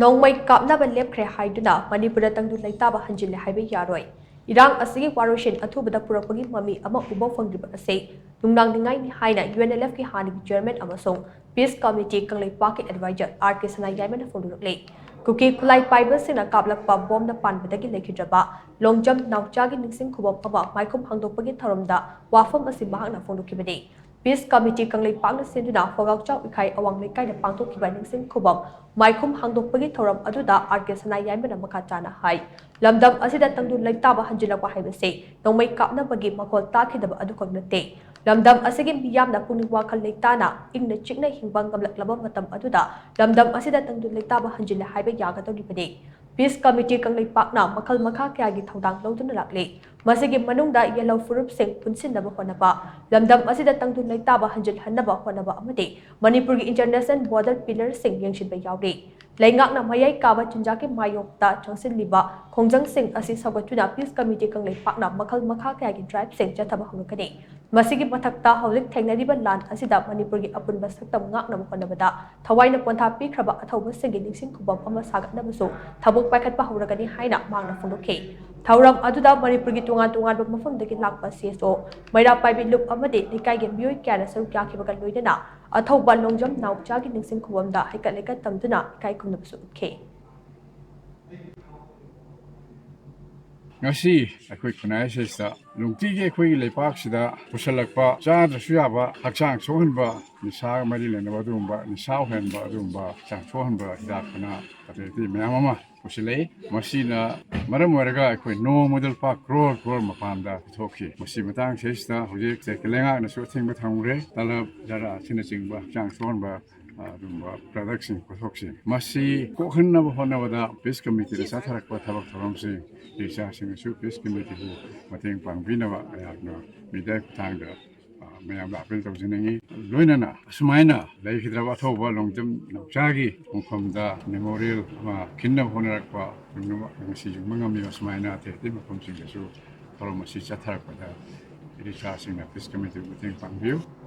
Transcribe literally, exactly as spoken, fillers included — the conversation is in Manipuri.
ꯅꯣꯡꯃꯩ ꯀꯥꯞꯅꯕ ꯂꯦꯞꯈ꯭ꯔꯦ ꯍꯥꯏꯗꯨꯅ ꯃꯅꯤꯄꯨꯔꯗ ꯇꯪꯗꯨ ꯂꯩꯇꯥꯕ ꯍꯟꯖꯤꯜꯂꯦ ꯍꯥꯏꯕ ꯌꯥꯔꯣꯏ꯫ ꯏꯔꯥꯡ ꯑꯁꯤꯒꯤ ꯋꯥꯔꯣꯏꯁꯤꯟ ꯑꯊꯨꯕꯗ ꯄꯨꯔꯛꯄꯒꯤ ꯃꯃꯤ ꯑꯃ ꯎꯕ ꯐꯪꯗ꯭ꯔꯤꯕ ꯑꯁꯤ ꯅꯨꯡꯅꯥꯡ ꯅꯤꯡꯉꯥꯏꯅꯤ ꯍꯥꯏꯅ ꯌꯨ ꯑꯦꯟ ꯑꯦꯜ ꯑꯦꯐꯀꯤ ꯍꯥꯟꯅꯒꯤ ꯆꯤꯌꯔꯃꯦꯟ ꯑꯃꯁꯨꯡ ꯄꯤꯁ ꯀꯃꯤꯇꯤ ꯀꯪꯂꯩꯄꯥꯛꯀꯤ ꯑꯦꯗꯚꯥꯏꯖꯔ ꯑꯥꯔ ꯀꯦ ꯁꯅꯥꯌꯥꯏꯃꯅ ꯐꯣꯡꯗꯣꯔꯛꯂꯤ꯫ ꯀꯨꯀꯤ ꯈꯨꯠꯂꯥꯏ ꯄꯥꯏꯕꯁꯤꯡꯅ ꯀꯥꯞꯂꯛꯄ ꯕꯣꯝꯅ ꯄꯥꯟꯕꯗꯒꯤ ꯂꯩꯈꯤꯗ꯭ꯔꯕ ꯂꯣꯡꯖꯝ ꯅꯥꯎꯆꯥꯒꯤ ꯅꯤꯡꯁꯤꯡ ꯈꯨꯕꯝ ꯑꯃ ꯃꯥꯏꯈꯨꯝ ꯍꯥꯡꯗꯣꯛꯄꯒꯤ ꯊꯧꯔꯝꯗ ꯋꯥꯐꯝ ꯑꯁꯤ ꯃꯍꯥꯛꯅ ꯐꯣꯡꯗꯣꯛꯈꯤꯕꯅꯤ꯫ ꯄꯤꯁ ꯀꯃꯤꯇꯤ ꯀꯪꯂꯩꯄꯥꯛꯅ ꯁꯤꯟꯗꯨꯅ ꯐꯣꯒꯥꯎꯆꯥꯎ ꯏꯈꯥꯏ ꯑꯋꯥꯡ ꯂꯩꯀꯥꯏꯗ ꯄꯥꯡꯊꯣꯛꯈꯤꯕ ꯅꯤꯡꯁꯤꯡ ꯈꯨꯕꯝ ꯃꯥꯏꯈꯨꯝ ꯍꯥꯡꯗꯣꯛꯄꯒꯤ ꯊꯧꯔꯝ ꯑꯗꯨꯗ ꯑꯥꯔ ꯀꯦ ꯁꯅꯥꯌꯥꯏꯃꯅ ꯃꯈꯥ ꯇꯥꯅ ꯍꯥꯏ, ꯂꯝꯗꯝ ꯑꯁꯤꯗ ꯇꯪꯗꯨ ꯂꯩꯇꯥꯕ ꯍꯟꯖꯤꯜꯂꯛꯄ ꯍꯥꯏꯕꯁꯤ ꯅꯣꯡꯃꯩ ꯀꯥꯞꯅꯕꯒꯤ ꯃꯈꯣꯜ ꯇꯥꯈꯤꯗꯕ ꯑꯗꯨꯈꯛ ꯅꯠꯇꯦ꯫ ꯂꯝꯗꯝ ꯑꯁꯤꯒꯤ ꯃꯤꯌꯥꯝꯅ ꯄꯨꯛꯅꯤꯡ ꯋꯥꯈꯜ ꯂꯩꯇꯥꯅ ꯏꯪꯅ ꯆꯤꯛꯅ ꯍꯤꯡꯕ ꯉꯝꯂꯛꯂꯕ ꯃꯇꯝ ꯑꯗꯨꯗ ꯂꯝꯗꯝ ꯑꯁꯤꯗ ꯇꯪꯗꯨ ꯂꯩꯇꯥꯕ ꯍꯟꯖꯤꯜꯂꯦ ꯍꯥꯏꯕ ꯌꯥꯒꯗꯧꯔꯤꯕꯅꯤ꯫ ꯄꯤꯁ ꯀꯃꯤꯇꯤ ꯀꯪꯂꯩꯄꯥꯛꯅ ꯃꯈꯜ ꯃꯈꯥ ꯀꯌꯥꯒꯤ ꯊꯧꯗꯥꯡ ꯂꯧꯗꯨꯅ ꯂꯥꯛꯂꯤ꯫ ꯃꯁꯤꯒꯤ ꯃꯅꯨꯡꯗ ꯌꯦꯜꯍꯧ ꯐꯨꯔꯨꯞꯁꯤꯡ ꯄꯨꯟꯁꯤꯟꯅꯕ ꯍꯣꯠꯅꯕ, ꯂꯝꯗꯝ ꯑꯁꯤꯗ ꯇꯪꯗꯨ ꯂꯩꯇꯥꯕ ꯍꯟꯖꯤꯜꯍꯟꯅꯕ ꯍꯣꯠꯅꯕ ꯑꯃꯗꯤ ꯃꯅꯤꯄꯨꯔꯒꯤ ꯏꯟꯇꯔꯅꯦꯁꯅꯦꯜ ꯕꯣꯔꯗꯔ ꯄꯤꯂꯔꯁꯤꯡ ꯌꯦꯡꯁꯤꯟꯕ ꯌꯥꯎꯔꯤ꯫ ꯂꯩꯉꯥꯛꯅ ꯃꯌꯥꯏ ꯀꯥꯕ ꯆꯤꯟꯖꯥꯛꯀꯤ ꯃꯥꯌꯣꯛꯇ ꯆꯪꯁꯤꯜꯂꯤꯕ ꯈꯣꯡꯖꯪꯁꯤꯡ ꯑꯁꯤ ꯁꯧꯒꯠꯇꯨꯅ ꯄꯤꯁ ꯀꯃꯤꯇꯤ ꯀꯪꯂꯩꯄꯥꯛꯅ ꯃꯈꯜ ꯃꯈꯥ ꯀꯌꯥꯒꯤ ꯗ꯭ꯔꯥꯏꯕꯁꯤꯡ ꯆꯠꯊꯕ ꯍꯧꯔꯛꯀꯅꯤ꯫ ꯃꯁꯤꯒꯤ ꯃꯊꯛꯇ ꯍꯧꯖꯤꯛ ꯊꯦꯡꯅꯔꯤꯕ ꯂꯥꯟ ꯑꯁꯤꯗ ꯃꯅꯤꯄꯨꯔꯒꯤ ꯑꯄꯨꯟꯕ ꯁꯛꯇꯝ ꯉꯥꯛꯅꯕ ꯍꯣꯠꯅꯕꯗ ꯊꯋꯥꯏꯅ ꯄꯣꯟꯊꯥ ꯄꯤꯈ꯭ꯔꯕ ꯑꯊꯧꯕꯁꯤꯡꯒꯤ ꯅꯤꯡꯁꯤꯡ ꯈꯨꯕꯝ ꯑꯃ ꯁꯥꯒꯠꯅꯕꯁꯨ ꯊꯕꯛ ꯄꯥꯏꯈꯠꯄ ꯍꯧꯔꯒꯅꯤ ꯍꯥꯏꯅ ꯃꯍꯥꯛꯅ ꯐꯣꯡꯗꯣꯛꯈꯤ꯫ ꯊꯧꯔꯝ ꯑꯗꯨꯗ ꯃꯅꯤꯄꯨꯔꯒꯤ ꯇꯣꯉꯥꯟ ꯇꯣꯉꯥꯟꯕ ꯃꯐꯝꯗꯒꯤ ꯂꯥꯛꯄ ꯁꯤ ꯑꯦꯁ ꯑꯣ, ꯃꯩꯔꯥ ꯄꯥꯏꯕꯤ ꯂꯨꯞ ꯑꯃꯗꯤ ꯂꯩꯀꯥꯏꯒꯤ ꯃꯤꯑꯣꯏ ꯀꯌꯥꯅ ꯁꯔꯨꯛ ꯌꯥꯈꯤꯕꯒ ꯂꯣꯏꯅꯅ ꯑꯊꯧꯕ ꯂꯣꯡꯖꯝ ꯅꯥꯎꯆꯥꯒꯤ ꯅꯤꯡꯁꯤꯡ ꯈꯨꯕꯝꯗ ꯍꯩꯀꯠ ꯂꯩꯀꯠ ꯇꯝꯗꯨꯅ ꯏꯀꯥꯏ ꯈꯨꯝꯅꯕꯁꯨ ꯎꯠꯈꯤ꯫ ꯉꯁꯤ ꯑꯩꯈꯣꯏ ꯈꯨꯟꯅꯥꯏ ꯑꯁꯤꯗ ꯅꯨꯡꯇꯤꯒꯤ ꯑꯩꯈꯣꯏꯒꯤ ꯂꯩꯄꯥꯛꯁꯤꯗ ꯄꯨꯁꯜꯂꯛꯄ ꯆꯥꯗ꯭ꯔꯁꯨ ꯌꯥꯕ, ꯍꯛꯆꯥꯡ ꯁꯣꯛꯍꯟꯕ, ꯅꯤꯁꯥꯒ ꯃꯔꯤ ꯂꯩꯅꯕ ꯑꯗꯨꯒꯨꯝꯕ, ꯅꯤꯁꯥ ꯑꯣꯏꯍꯟꯕ ꯑꯗꯨꯒꯨꯝꯕ ꯍꯛꯆꯥꯡ ꯁꯣꯛꯍꯟꯕ ꯍꯤꯗꯥꯛ ꯃꯅꯥ ꯑꯇꯩ ꯑꯇꯩ ꯃꯌꯥꯝ ꯑꯃ ꯄꯨꯁꯤꯜꯂꯛꯏ꯫ ꯃꯁꯤꯅ ꯃꯔꯝ ꯑꯣꯏꯔꯒ ꯑꯩꯈꯣꯏ ꯅꯣꯡꯃꯗ ꯂꯨꯄꯥ ꯀ꯭ꯔꯣꯔ ꯀ꯭ꯔꯣꯔ ꯃꯄꯥꯟꯗ ꯄꯨꯊꯣꯛꯈꯤ꯫ ꯃꯁꯤ ꯃꯇꯥꯡꯁꯤꯗꯩꯁꯤꯗ ꯍꯧꯖꯤꯛ ꯁ꯭ꯇꯦꯠꯀꯤ ꯂꯩꯉꯥꯛꯅꯁꯨ ꯑꯊꯤꯡꯕ ꯊꯝꯈ꯭ꯔꯦ꯫ ꯇꯂꯕ, ꯖꯔꯗꯥ ꯑꯁꯤꯅꯆꯤꯡꯕ ꯍꯛꯆꯥꯡ ꯁꯣꯛꯍꯟꯕ ꯑꯗꯨꯒꯨꯝꯕ ꯄ꯭ꯔꯗꯛꯁꯤꯡ, ꯄꯣꯠꯊꯣꯛꯁꯤꯡ ꯃꯁꯤ ꯀꯣꯛꯍꯟꯅꯕ ꯍꯣꯠꯅꯕꯗ ꯄꯤꯁ ꯀꯃꯤꯇꯤꯗ ꯆꯠꯊꯔꯛꯄ ꯊꯕꯛ ꯊꯧꯔꯝꯁꯤꯡ, ꯏꯆꯥꯁꯤꯡꯅꯁꯨ ꯄꯤꯁ ꯀꯃꯤꯇꯤꯕꯨ ꯃꯇꯦꯡ ꯄꯥꯡꯕꯤꯅꯕ ꯑꯩꯍꯥꯛꯅ ꯃꯤꯗꯤꯌꯥꯒꯤ ꯈꯨꯠꯊꯥꯡꯗ, ꯑ, ꯃꯌꯥꯝꯗ ꯑꯥꯄꯤꯜ ꯇꯧꯖꯅꯤꯡꯏ꯫ ꯂꯣꯏꯅꯅ ꯑꯁꯨꯃꯥꯏꯅ ꯂꯩꯈꯤꯗ꯭ꯔꯕ ꯑꯊꯧꯕ ꯂꯣꯡꯖꯝ ꯅꯥꯎꯆꯥꯒꯤ ꯃꯐꯝꯗ ꯃꯦꯃꯣꯔꯤꯌꯦꯜ ꯑꯃ ꯈꯤꯟꯅꯕ ꯍꯣꯠꯅꯔꯛꯄ ꯄꯨꯝꯅꯃꯛ ꯉꯁꯤ ꯌꯦꯡꯕ ꯉꯝꯃꯤ꯫ ꯑꯁꯨꯃꯥꯏꯅ ꯑꯇꯩ ꯑꯇꯩ ꯃꯐꯝꯁꯤꯡꯗꯁꯨ ꯊꯧꯔꯝ ꯑꯁꯤ ꯆꯠꯊꯔꯛꯄꯗ ꯏꯆꯥꯁꯤꯡꯅ ꯄꯤꯁ ꯀꯃꯤꯇꯤꯕꯨ ꯃꯇꯦꯡ ꯄꯥꯡꯕꯤꯌꯨ꯫